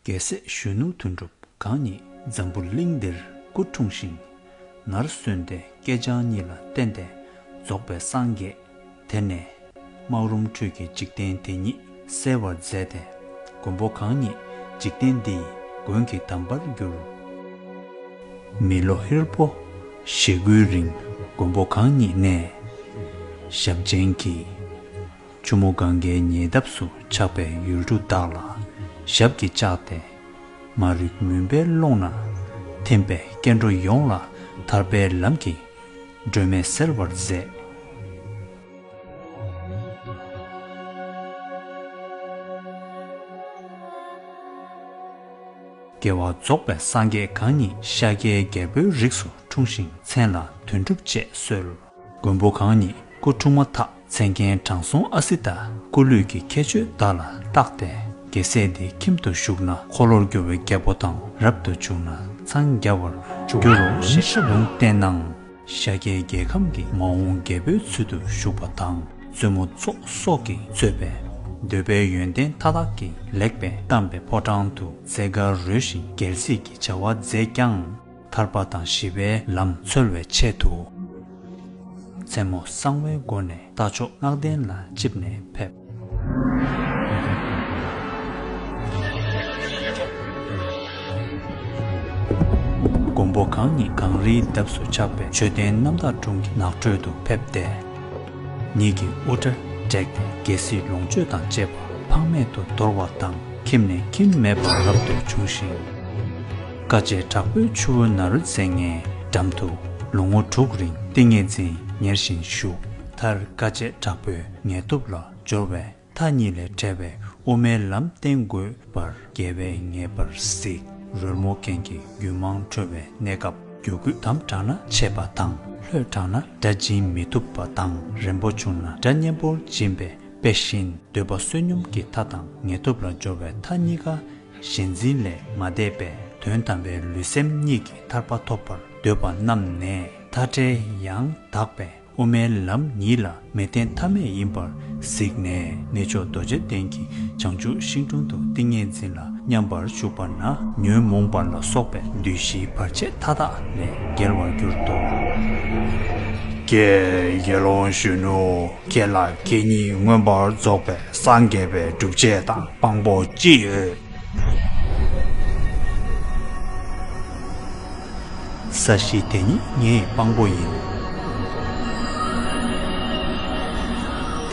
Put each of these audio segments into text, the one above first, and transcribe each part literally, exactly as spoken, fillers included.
རྒྱལ་སྲས་གཞོན་ནུ་དོན་གྲུབ་གང་ཉིད་འཛམ་བུ་གླིང་འདིར་སྐུ་འཁྲུངས་ཤིང་། ནར་སོན་ཏེ་བསྐལ་བྱང་གཉིས་ལ་བརྟེན་ཏེ་རྫོགས་པའི་སངས་རྒྱས། དེ་ནས་སྨག་རུམ་ཁྲོད་ཀྱི་འཇིག་རྟེན་དེ་ཉིད་སེལ་བར་མཛད་དེ། མགོན་པོ་གང་ཉིད་འཇིག་རྟེན་འདིའི་མགོན་གྱི་དམ་པར་གྱུར། མི་ལོ་ཧྲིལ་པོ་ཞེ་དགུའི་རིང་མགོན་པོ་གང་ཉིད་ནས་ཞབས་མཆན་གྱིས། ཆུ་མོ་གངྒཱའི་ཉེ་འདབས་སུ་ཆགས་པའི་ཡུལ་གྲུ་དག་ལ་ཞབས་ཀྱིས་བཅགས་ཏེ། མ་རིག་མུན་པའི་ཀློང་ན་ཐིམ་པའི་སྐྱེ་འགྲོ་ཡོངས་ལ་ཐར་པའི་ལམ་གྱི་སྒྲོན་མེ་སེལ་བར་མཛད། རྒྱལ་བ་རྫོགས་པའི་སངས་རྒྱས་གང་ཉིད་ཤཱཀྱའི་རྒྱལ་པོའི་རིགས་སུ་འཁྲུངས་ཤིང་མཚན་ལ་དོན་གྲུབ་ཅེས་གསོལ། མགོན་པོ་གང་ཉིད་སྐུ་འཁྲུངས་མ་ཐག་མཚན་མཁན་དྲང་སྲོང་ཨ་སི་ཏ་སྐུ་ལུས་ཀྱི་ཁྱད་ཆོས་དག་ལ་བརྟགས་ཏེ། རྒྱལ་སྲས་འདི་ཁྱིམ་དུ་བཞུགས་ན་འཁོར་ལོར་སྒྱུར་བའི་རྒྱལ་པོ་དང་། རབ་ཏུ་བྱུང་ན་འཚང་རྒྱ་བར་འགྱུར་རོ་ཞེས་ལུང་བསྟན་གནང་། ཤཱཀྱའི་རྒྱལ་ཁམས་ཀྱི་མ་འོངས་རྒྱལ་པོའི་ཚུལ་དུ་བཞུགས་པ་དང་། བཙུན་མོ་ཚོགས་གསོག་གིས་གཙོས་པའི་འདོད་པའི་ཡོན་ཏན་མཐའ་དག་གིས་ལེགས་པའི་གཏམས་པའི་ཕོ་བྲང་དུ་མཛེས་དཀར་རོལ་ཞིང་རྒྱལ་སྲིད་ཀྱི་བྱ་བ་མཛད་ཀྱང་། ཐར་པ་དང་ཞི་བའི་ལམ་འཚོལ་བའི་ཆེད་དུ། མཚན་མོ་གསང་བའི་སྒོ་ནས་རྟ་མཆོག་སྔགས་ལྡན་ལ་བཅིབས་ནས་ཕེབས། མགོན་པོ་གང་ཉིད་གངས་རིའི་འདབས་སུ་ཆགས་པའི་མཆོད་རྟེན་རྣམ་དག་སྒྲུང་གི་ནགས་ཁྲོད་དུ་ཕེབས་ཏེ། ཉིད་ཀྱི་དབུ་སྐྲ་བྲེགས་ཏེ་རྒྱལ་སྲིད་ལོངས་སྤྱོད་དང་བཅས་པ་ཕངས་མེད་དུ་དོར་བ་དང་། ཁྱིམ་ནས་ཁྱིམ་མེད་པར་རབ་ཏུ་བྱུང་ཞིང་། དཀའ་སྤྱད་དྲག་པོའི་ཆུ་བོ་ནཱ་རོ་ཙནྡྲའི་འགྲམ་དུ་ལོ་ངོ་དྲུག་རིང་ཏིང་ངེ་འཛིན་ཉེར་བཞིན་བཞུགས། མཐར་དཀའ་སྤྱད་དྲག་པོའི་ངལ་དུབ་ལ་སྦྱོར་བའི་མཐའ་གཉིས་ལས་བྲལ་བའི་དབུ་མའི་ལམ་བསྟེན་དགོས་པར་རྒྱལ་བས་ངེས་པར་གཟིགས། རོལ་མོ་མཁན་གྱི་རྒྱུད་མང་འཁྲོལ་བའི་གནས་སྐབས། རྒྱུད་སྐུད་དམ་དྲགས་ན་ཆད་པ་དང་། ལྷོད་དྲགས་ན་སྒྲ་འབྱིན་མི་ཐུབ་པ་དང་། རན་པོ་བྱུང་ན་སྒྲ་སྙན་པོར་འབྱིན་པའི་དཔེ་བཞིན། འདོད་པ་བསོད་སྙོམས་ཀྱི་མཐའ་དང་ངལ་དུབ་ལ་སྦྱོར་བའི་མཐའ་གཉིས་ཀ་ཞེན་འཛིན་ལས་མ་འདས་པས། དོན་དམ་པའི་ལུས་སེམས་གཉིས་ཀྱི་ཐར་པ་ཐོབ་པར་འདོད་པ་རྣམས་ནས་མཐའ་བྲལ་ཡང་དག་པའི་དབུ་མའི་ལམ་ཉིད་ལ་མི་བརྟེན་མཐའ་མེད་ཡིན་པར་གཟིགས་ནས། གནས་མཆོག་རྡོ་རྗེ་གདན་གྱི་བྱང་ཆུབ་ཤིང་དྲུང་དུ་ཏིང་ངེ་འཛིན་ལ་མཉམ་པར་བཞུགས་པ་ན། ཉོན་མོངས་པ་ལ་སོགས་པའི་བདུད་བཞིའི་བར་ཆད་མཐའ་དག་ལས་རྒྱལ་བར་གྱུར་ཏོ། ཀྱེ་དགེ་སློང་གཞོན་ནུ། ཁྱེད་ལ་ཁྱེད་ཉིད་མངོན་པར་རྫོགས་པའི་སངས་རྒྱས་པའི་སྒྲུབ་བྱེད་དང་དཔང་པོ་ཅི་ཡོད། ས་གཞི་དེ་ཉིད་ངའི་དཔང་པོ་ཡིན།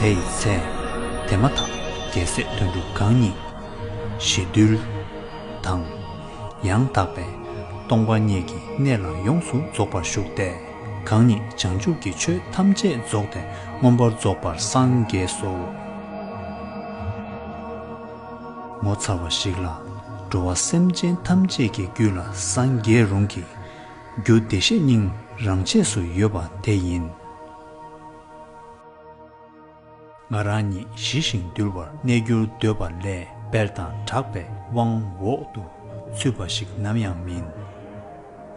དེ་ཡི་ཚེ། དེ་མ་ཐག་རྒྱལ་སྲས་དོན་གྲུབ་གང་ཉིད་ཞི་དུལ་དང་། ཡང་དག་པའི་སྟོང་པ་ཉིད་ཀྱི་གནས་ལ་ཡོངས་སུ་རྫོགས་པར་ཞུགས་ཏེ། གང་ཉིད་བྱང་ཆུབ་ཀྱི་ཆོས་ཐམས་ཅད་རྫོགས་ཏེ་མངོན་པར་རྫོགས་པར་སངས་རྒྱས་སོ། ངོ་མཚར་བ་ཞིག་ལ། འགྲོ་བ་སེམས་ཅན་ཐམས་ཅད་ཀྱི་རྒྱུད་ལ་སངས་རྒྱས་རུང་གི་རྒྱུ་བདེ་གཤེགས་སྙིང་རང་ཆས་སུ་ཡོད་པ་དེ་ཡིན། ང་རང་ཉིད་ཞི་ཞིང་དུལ་བར་གནས་རྒྱུར་འདོད་པ་ལས་དཔལ་དང་གྲགས་པའི་དབང་འོག་ཏུ་ཚུད་པ་ཞིག་ནམ་ཡང་མིན།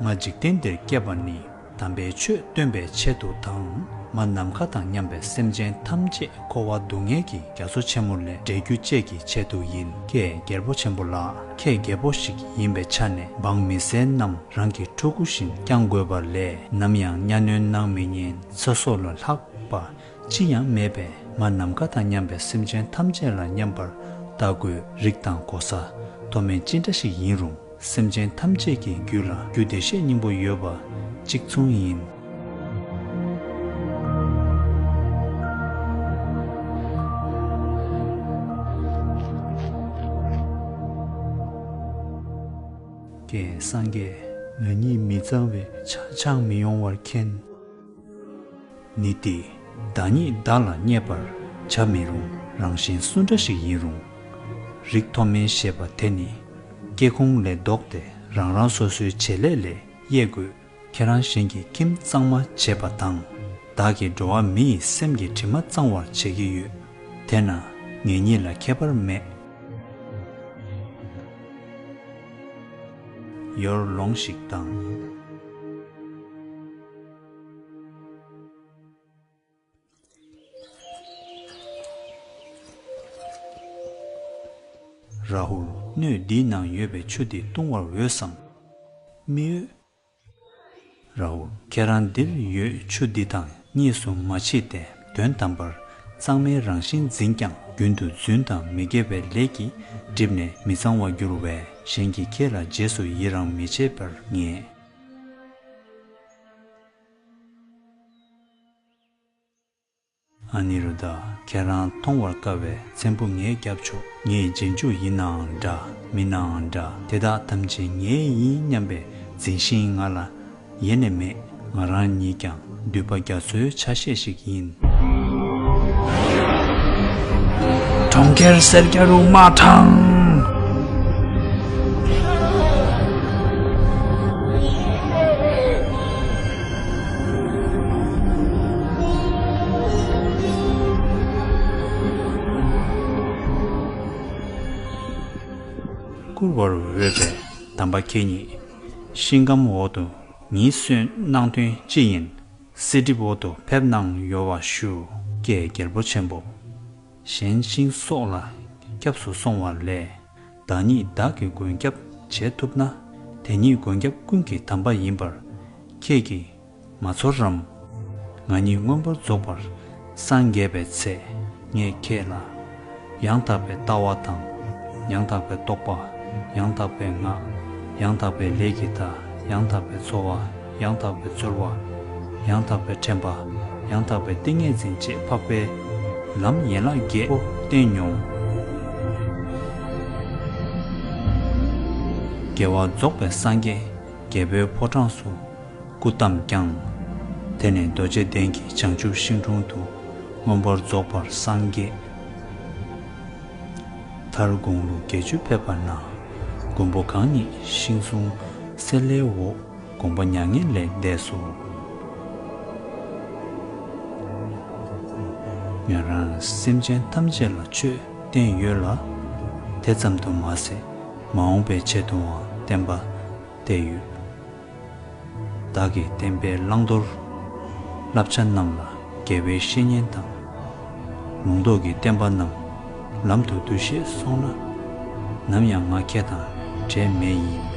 ང་འཇིག་རྟེན་འདིར་སྐྱེས་པ་ནི་དམ་པའི་ཆོས་སྟོན་པའི་ཆེད་དུ་དང་། མ་ནམ་མཁའ་དང་མཉམ་པའི་སེམས་ཅན་ཐམས་ཅད་འཁོར་བ་སྡུག་བསྔལ་གྱི་རྒྱ་མཚོ་ཆེན་མོ་ལས་བསྒྲལ་རྒྱུ་བཅས་ཀྱི་ཆེད་དུ་ཡིན། ཀྱེ་རྒྱལ་པོ་ཆེན་པོ་ལགས། ཁྱེད་རྒྱལ་པོ་ཞིག་ཡིན་པའི་ཆ་ནས་འབངས་མི་སེར་རྣམས་རང་གི་ཕྲུ་གུ་བཞིན་བསྐྱང་དགོས་པ་ལས་ནམ་ཡང་གཉའ་གནོན་གནང་མི་ཉན། ཚེ་སྲོག་ལས་ལྷག་པ་ཅི་ཡང་མེད་པས། མ་ནམ་མཁའ་དང་མཉམ་པའི་སེམས་ཅན་ཐམས་ཅད་ལ་མཉམ་པར་ལྟ་དགོས། རིགས་དང་གོ་ས་མཐོ་དམན་ཅི་འདྲ་ཞིག་ཡིན་རུང་། སེམས་ཅན་ཐམས་ཅད་ཀྱི་རྒྱུད་ལ་རྒྱུ་བདེ་གཤེགས་སྙིང་པོ་ཡོད་པ་གཅིག་མཚུངས་ཡིན། ཀྱེ་སངས་རྒྱས། ང་ཉིད་མི་གཙང་བའི་ཆ་ཆགས་མི་ཡོང་བར་མཁྱེན། ནི་སྟེ། བདག་ཉིད་བདག་ལ་བརྙས་པར་བྱ་མི་རུང་། རང་བཞིན་སུ་འདྲ་ཞིག་ཡིན་རུང་། རིགས་མཐོ་དམན་ཞེས་པ་དེ་ནི་སྐྱེ་ཁུངས་ལས་ལྡོག་སྟེ་རང་རང་སོ་སོའི་བྱེད་ལས་ལས་དབྱེ་དགོས། ཁྱེད་རང་གཞན་གྱི་ཁྱིམ་གཙང་མ་བྱེད་པ་དང་། བདག་གིས་འགྲོ་བ་མི་ཡི་སེམས་ཀྱི་དྲི་མ་གཙང་བར་བྱེད་ཀྱི་ཡོད། དེས་ན་ངེད་གཉིས་ལ་ཁྱད་པར་མེད། ཡོར་ལོངས་ཤིག་དང་། རཱ་ཧུལ། སྣོད་འདིའི་ནང་ཡོད་པའི་ཆུ་འདི་བཏུང་བར་འོས་སམ། མི་འོས། རའུ། ཁྱེད་རང་འདིར་ཡོད་ཆུ་འདི་དང་གཉིས་སུ་མ་མཆིས་ཏེ། དོན་དམ་པར་གཙང་མའི་རང་བཞིན་འཛིན་ཀྱང་རྒྱུན་དུ་རྫུན་དང་མི་དགེ་བའི་ལས་ཀྱིས་བསྒྲིབས་ནས་མི་གཙང་བར་འགྱུར་བས། གཞན་གྱིས་ཁྱེད་ལ་རྗེས་སུ་ཡི་རང་མི་བྱེད་པར་ངེས། ཨ་ནི་རུ་དཱ། ཁྱེད་རང་མཐོང་བར་དཀའ་བའི་ཚེམ་བུ་ངས་བརྒྱབ་ཆོག་ངས་རྗེས་འཇུག་ཡིན་ནའང་འདྲ། མིན་ནའང་འདྲ། དེ་དག་ཐམས་ཅད་ངའི་ཡིན་སྙམ་པའི་འཛིན་ཞེན་ང་ལ་ཡེ་ནས་མེད། ང་རང་ཉིད་ཀྱང་མདུད་པ་རྒྱ་མཚོའི་ཆ་ཤས་ཤིག་ཡིན། གྲོང་ཁྱེར་སེར་སྐྱ་རུ་མ་དྲངས། བཀུར་བར་འོས་པའི་དམ་པ་ཁྱེད་ཉིད། ཤིང་སྒམ་འོག་ཏུ་ཉིད་གསོན་གནང་དོན་ཅི་ཡིན། གསེར་གྲིབ་འོག་ཏུ་ཕེབས་གནང་ཡོད་པ་ཞུ། ཀྱེ་རྒྱལ་པོ་ཆེན་པོ། གཞན་ཤིང་སོགས་ལ་སྐྱབས་སུ་སོང་བ་ལས། བདག་ཉིད་བདག་གི་མགོན་སྐྱབས་བྱེད་ཐུབ་ན། དེ་ཉིད་མགོན་སྐྱབས་ཀུན་གྱི་དམ་པ་ཡིན་པར། ཁྱེད་ཀྱིས་མ་ཚོར་རམ། ང་ཉིད་མངོན་པར་རྫོགས་པར་སངས་རྒྱས་པའི་ཚེ། ངས་ཁྱེད་ལ། ཡང་དག་པའི་ལྟ་བ་དང་། ཡང་དག་པའི་རྟོག་པ། ཡང་དག་པའི་སྔགས། ཡང་དག་པའི་ལས་ཀྱི་མཐའ། ཡང་དག་པའི་འཚོ་བ། ཡང་དག་པའི་རྩོལ་བ། ཡང་དག་པའི་དྲན་པ། ཡང་དག་པའི་ཏིང་ངེ་འཛིན་བཅས་འཕགས་པའི་ལམ་ཡན་ལག་བརྒྱད་པོ་བསྟན་མྱོང་། དགེ་བ་རྫོགས་པའི་སངས་རྒྱས་རྒྱལ་པོའི་ཕོ་བྲང་སུ། སྐུ་བལྟམས་ཀྱང་། དེ་ནས་རྡོ་རྗེ་གདན་གྱི་བྱང་ཆུབ་ཤིང་དྲུང་དུ་མངོན་པར་རྫོགས་པར་སངས་རྒྱས། མཐར་དགུང་ལོ་བརྒྱད་ཅུ་ཕེབས་པ་ན། མགོན་པོ་གང་ཉིད་ཤིང་སྲུང་སེ་ལའི་འོག་དགོངས་པ་མྱ་ངན་ལས་འདས་སོ། ང་རང་སེམས་ཅན་ཐམས་ཅད་ལ་ཆོས་བསྟན་ཡོད་ལ། དེ་ཙམ་དུ་མ་ཟད། མ་འོངས་པའི་ཆེད་དུའང་བསྟན་པ་གཏད་ཡོད། བདག་གིས་བསྟན་པའི་བླང་དོར་བསླབ་བྱ་རྣམས་ལ་དགེ་བའི་བཤེས་གཉེན་དང་། ལུང་རྟོགས་ཀྱི་བསྟན་པ་རྣམས་ལམ་དུ་བསྡུ་ཤེས་སོང་ན། ནམ་ཡང་ང་ཁྱེད་དང་བྲལ་མེད་ཡིན།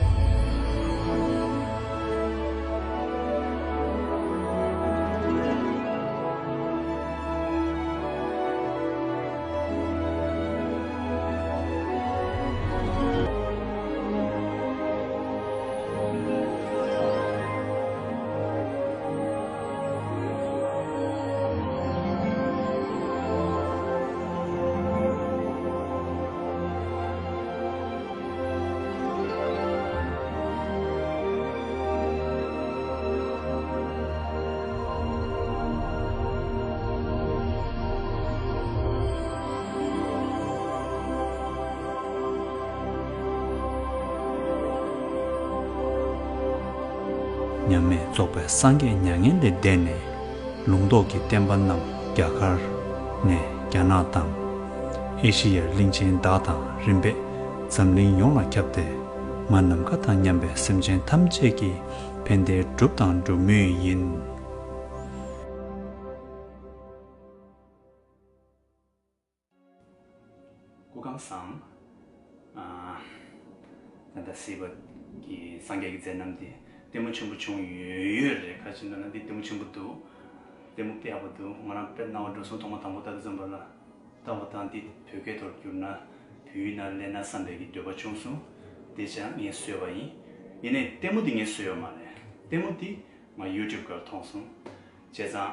མཉམ་མེད་རྫོགས་པའི་སངས་རྒྱས་མྱ་ངན་ལས་འདས་ནས། ལུང་རྟོགས་ཀྱི་བསྟན་པ་རྣམས་རྒྱ་གར་ནས་རྒྱ་ནག་དང་། ཨེ་ཤི་ཡའི་གླིང་ཆེན་དག་དང་རིམ་པས་འཛམ་གླིང་ཡོངས་ལ་ཁྱབ་སྟེ། ང་ནམ་མཁའ་དང་མཉམ་པའི་སེམས་ཅན་ཐམས་ཅད་ཀྱི་ཕན་བདེ་བསྒྲུབས་དང་སྒྲུབ་མུས་ཡིན། སྐུ་ཁམས་བཟང་། ཨ། ད་ལྟ་སྲིད་པ་གི་སངས་རྒྱས་ཀྱི་མཛད་རྣམ་དེ་ལྟད་མོ་ཆེན་པོ་བྱུང་ཡོད་ཡོད་རེད། ག་ཅི་འདྲ་ན་འདི་ལྟད་མོ་ཆེན་པོ་འདུག་ལྟད་མོ་དཔེ་ཡག་པོ་འདུག་ང་རང་དཔེ་རྣ་བ་འགྲོ་སོང་། ཐོག་མ་དང་པོ་ལྟ་དུས་ཙམ་པ་ལ་ལྟ་བ་དང་འདི་བོད་སྐད་ཐོག་བསྒྱུར་ན་བོད་ཡིག་ནང་སླེབས་ན་བསམ་པའི་གི་འདོད་པ་བྱུང་སོང་། དེ་ཙང་ངས་བཟོས་པ་ཡིན། ཡིན་ནའི་ལྟད་མོ་འདི་ངས་བཟོས་ཡོད་མ་རེད། ལྟད་མོ་འདི་ང་ཡུ་ཊུབ་སྒང་མཐོང་སོང་། བྱས་ཙང་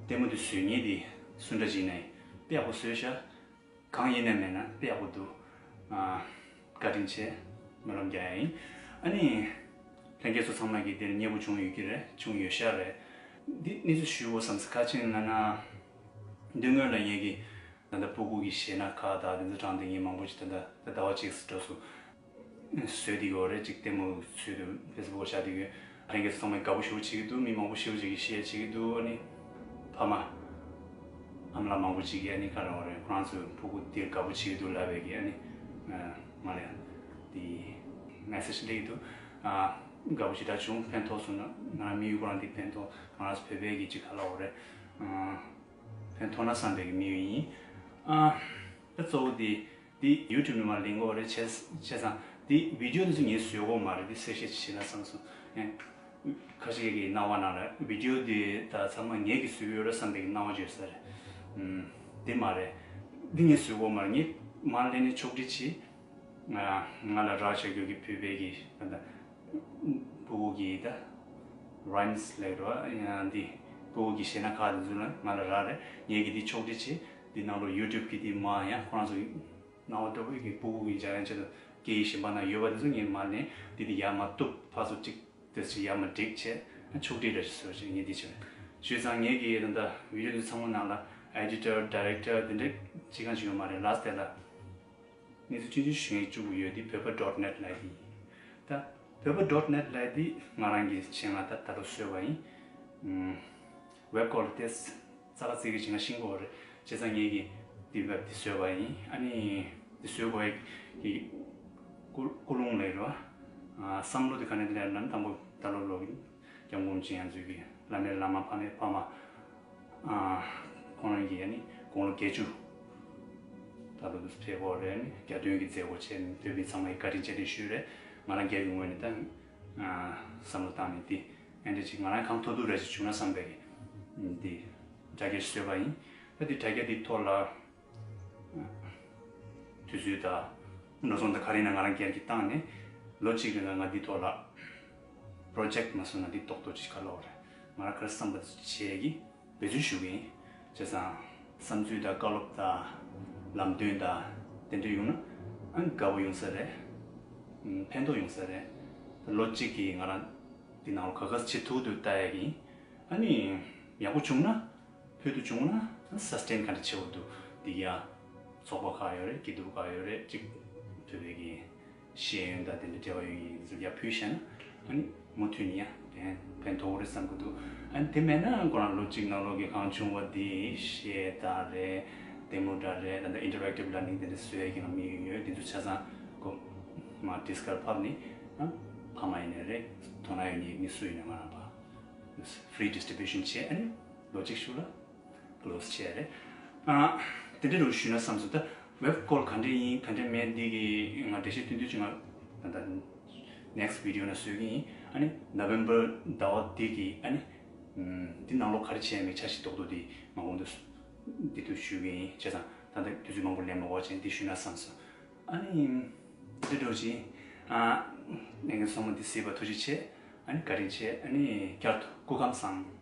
ལྟད་མོ་འདི་བཟོ་མཁན་འདི་སུ་འདྲ་ཅིག་ནས་དཔེ་ཡག་པོ་བཟོས་ཤག་གང་ཡིན་ནའི་མེད་ན་དཔེ་ཡག་པོ་འདུག་ཨ། བཀའ་དྲིན་ཆེ། སྨོན་ལམ་རྒྱག་ཡ་ཡིན། ཨ་ནི། ལྷན་རྒྱས་ཚོ་ཚང་མ་གིས་འདིར་མཉེས་པོ་བྱུང་ཡོད་ཀྱི་རེད། བྱུང་ཡོད་ཤག་རེད། འདི་གནས་ཚུལ་ཞུ་དགོས་བསམ་ས་ག་ཅི་ཡིན་ལབ་ན། མདུན་སྔོན་ལ་ངེད་ཀྱིས་ད་ལྟ་སྤུ་གུ་གི་གཞས་སྣ་ཁག་དང་དེ་ཚོ་དྲངས་ཏེ་ངས་མང་པོ་ཅིག་ད་ལྟ་ཟླ་བ་གཅིག་འགྲོ་སོང་། བཟོས་བསྡད་ཡོད་རེད། ཅིག་ལྟད་མོ་ཚུལ་དུ་ཕེ་སི་བུག་བཞག་བསྡད་ཡོད། ལྷན་རྒྱས་ཚོ་ཚང་མས་དགའ་པོ་ཞེ་པོ་བྱེད་ཀྱི་འདུག་མི་མང་པོ་ཞེ་པོ་ཅིག་གིས་ཤེར་བྱེད་ཀྱི་འདུག་ཨ་ནི་ཕ་མ་ཨ་མ་ལགས་མང་པོ་ཅིག་གིས་ཨ་ནི་ག་རེ་རེད། ཁོ་རང་ཚོའི་ཕྲུ་གུ་འདིར་དགའ་པོ་བྱེད་ཀྱི་འདུག་ལབ་པའི་གི་ཨ་ནི་ང་ལ་ཡང་དེ་མེ་སེ་ཇི་སླེབས་ཀྱི་འདུག་ཨ། དགའ་པོ་ཞེ་དྲག་བྱུང་། ཕན་ཐོགས་སོང་ན་ང་རང་དམིགས་ཡུལ་ཁོ་རང་འདི་ཕན་ཐོགས། ང་རང་ཚོ་བོད་པའི་གི་ཅིག་ག་ལབ་དགོས་རེད། ཨ། ཕན་ཐོགས་ན་བསམ་པའི་གི་དམིགས་ཡུལ་ཡིན། ཨ། ད་གཙོ་བོ་དེ་ འདི་ཡུ་ཊུབ་ནས་མར་ལེན་དགོས་རེད། བྱས་བྱས་ཙང་འདི་བི་ཌི་ཡོ་འདི་ཚོ་ངས་བཟོས་དགོས་མ་རེད། འདི་གསལ་བཤད་ཅིག་བྱེད་ན་བསམ་སོང་། ཡང་ཁ་ཤས་ཀྱིས་སྣང་བ་སྣང་ལ་བི་ཌི་ཡོ་འདི་ད་ཚང་མ་ངས་ཀྱིས་བཟོས་ཡོད་རེད་བསམ་པའི་སྣང་བ་བརྗོད་ས་རེད། ཨུམ། འདི་མ་རེད། འདི་ངས་བཟོས་དགོས་མ་རེད། ངས་མར་ལེན་ནས་ཕྱོགས་སྒྲིག་བྱས། ང་ང་ལ་རག་བྱ་རྒྱུ་གི་བོད་པའི་གི་ད་ལྟ་ཕྲུ་གུ་གི་ད་རའིམ་སི་ལབ་རོགས། ཡང་འདི་ཕྲུ་གུ་གི་གཞས་སྣ་ཁག་དེ་ཚོ་ལ་ང་ལ་རག་རེད། ངས་གི་འདི་ཕྱོགས་སྒྲིག་བྱས། འདི་ནང་ལོགས་ཡུ་ཊུབ་གི་འདི་མ་ཡང་ཁོ་རང་ཚོ་སྣང་བ་འགྲོ་བའི་གི་ཕྲུ་གུ་གི་འཇམ་དབྱངས་ཆེད་དུ་སྐད་ཡིག་གཞན་པ་ན་ཡོད་པ་དེ་ཚོ་ངས་མར་ལེན། འདི་འདི་ཡར་མར་གཏུབ། ཕར་ཚུར་གཅིག་དེ་ཚོ་ཡར་མར་སྒྲིག་བྱས། ཕྱོགས་སྒྲིག་རེ་ཞིག་བཟོས་བྱས་ངས་འདི་བྱས། བྱས་ཙང་ངས་གི་ད་ལྟ་བི་ཌི་ཡོ་འདི་ཚང་མ་ནང་ལ་ཨེ་ཌི་ཊར་ཌའི་རེག་ཊར་དེ་འདྲ་གཅིག་ཀྱང་ཅིག་ཡོད་མ་རེད། ལ་སི་ཊི་ལ་གནས་ཚུལ་ཆུང་ཆུང་ཞུ་མཁན་གཅིག་པུ་ཡོད། འདི་བོད་པ་ཌོཊ་ནེཊ་ལབ་ཡིན། ད་བོད་པ་ཌོཊ་ནེཊ་ལབ་འདི་ང་རང་གི་ཆེད་ང་ད་ད་ལོ་བཟོས་པ་ཡིན། ཝེབ་ཀོ་ལ་ཏེས་རྩ་ལ་རྩེ་གི་ཅིག་ང་ཤེས་ཀྱི་ཡོད་རེད། བྱས་ཙང་ངས་གི་འདི་ཝེབ་འདི་བཟོས་པ་ཡིན། ཨ་ནི་འདི་བཟོས་དགོས་ཀྱི་ཀུ་ཀུན་སློང་ལབ་རོགས། བསམ་བློ་དེ་ག་ནས་སླེབས་ན་དང་པོ་ད་ལོ་ལོ་གི་སྐྱབས་མགོན་ཆེན་ཡང་ཚུལ་གྱི་བླ་མའི་བླ་མ་ཕ་མའི་ཕ་མ། ཨ། ཁོང་རང་གིས་ཨ་ནི་དགུང་ལོ་བརྒྱད་ཅུ་ད་ལོ་འདི་ཕེབས་ཡོད་རེད། ཨ་ནི་གྱ་སྟོན་གྱི་མཛད་སྒོ་བྱས་ནས་བོད་མི་ཚང་མ་ཡི་བཀའ་དྲིན་རྗེས་དྲན་ཞུས་རེད། ང་རང་སྒེར་གྱི་ངོས་ནས་ད་ཨ་བསམ་བློ་བཏང་ནས་འདི་ཨེ་འདྲ་ཅིག་ང་རང་གང་ཐུབ་ཐུབ་རེ་ཞིག་བྱུང་ན་བསམ་པའི་འདི་དྲ་རྒྱ་ཞིག་བཟོས་པ་ཡིན། ད་འདི་དྲ་རྒྱ་འདི་ཐོག་ལ། དུས་ཚོད་དང་འགྲོ་སོང་དང་ག་རེ་ཡིན་ན་ང་རང་སྒེར་གྱི་བཏང་ནས་ལོ་གཅིག་རིང་ལ་ང་འདི་ཐོག་ལ་པྲོ་ཇེག་མ་བཟོས་ན་འདི་རྡོག་རྡོག་ཅིག་ག་ལབ་རེད། ང་རང་ག་རེ་བསམ་པ་བྱས་ཀྱི་འབད་བརྩོན་ཞུ་གི་ཡིན། བྱས་ཙང་བསམ་ཚུལ་དང་བཀའ་སློབ་དང་ལམ་སྟོན་དང་དེ་འདྲ་ཡོང་ན་ཨ་ནི་དགའ་པོ་ཡོང་ས་རེད། ཕན་ཐོགས་ཡོང་ས་རེད། ལོ་གཅིག་གི་ང་རང་འདི་ནང་ལ་ག་ག་བྱེད་ཐུབ་ཐུབ་ལྟ་ཡ་གི་ཡིན། ཨ་ནི་ཡག་པོ་བྱུང་ན། ཕུལ་དུ་བྱུང་ན་སསྟེན་ག་འདྲ་བྱེད་དགོས་འདུག་འདི་ཡ་ཚོགས་པ་ཁག་ཡོད་རེད། སྐྱིད་སྡུག་ཁག་ཡོད་རེད། གཅིག་བོད་པའི་གི་ཤེས་ཡོན་དང་དེ་འདྲ་འབྲེལ་བ་ཡོད་མཁན་ཚོ་ཡ་ཕུལ་ཤེས་ན་ཨ་ནི་མུ་མཐུད་ནས་ཡ་ཕན་ཕན་ཐོགས་རེད་བསམ་གི་འདུག་ཨ་ནི་དེ་མེད་ན་ཁོ་རང་ལོ་གཅིག་ནང་ལོགས་ཀྱི་གང་བྱུང་བ་དེ་གཞས་དག་རེད། ལྡེ་མིག་འདྲ་རེད། ད་ལྟ་ཨིན་ཊར་ཨེག་ཊིབ་ལར་ནིང་དེ་འདྲ་བཟོ་ཡ་གི་ང་དམིགས་ཡུལ་ཡོད། དེ་ཚོ་ཆ་ཚང་ཁོ་མ་ཌི་སི་ཀར་ཕབ་ནས་ཨ་ཕ་མ་ཡིན་ནའི་རེད། དོ་སྣང་ཡོད་མཁན་མི་སུ་ཡིན་ནའི་ང་རང་ཕ་ཕི་རི་ཌི་སི་ཊི་རི་བུ་ཤན་བྱས། ཨ་ནི་ལོ་གཅིག་ཤུགས་ལ་ཀློ་སི་བྱས་རེད། ཨ། དེ་འདྲ་རུ་ཞུས་ན་བསམ་སོང་། ད་ཝེབ་ཀོ་ལ་ག་འདྲ་ཡིན་ག་འདྲ་མེད་འདི་གི་ང་འགྲེལ་བཤད་ཐུང་ཐུང་ཅིག་ང་ད་ལྟ་ནེག་སི་ཊི་བི་ཌི་ཡོ་ན་བཟོ་གི་ཡིན། ཨ་ནི་ནོ་ཝེམ་བར་ཟླ་བ་འདི་གི་ཨ་ནི་འདི་ནང་ལོགས་ག་རེ་བྱས་མེད་འཆར་གཞི་རྡོག་རྡོག་འདི་མ་འོང་དུས་འདི་དུས་ཞུ་གི་ཡིན། བྱས་ཙང་ད་ལྟ་དུས་ཚོད་མང་པོ་ལེན་མ་དགོས་བྱས་འདི་ཞུས་ན་བསམ་སོང་། ཨ་ནི། འདི་འདྲ་ཅིག་ཨ། ངས་སོང་མ་འདི་གཟིགས་པ་ཐུགས་རྗེ་ཆེ། ཨ་ནི་བཀའ་དྲིན་ཆེ། ཨ་ནི་བསྐྱར་དུ་སྐུ་ཁམས་བཟང་།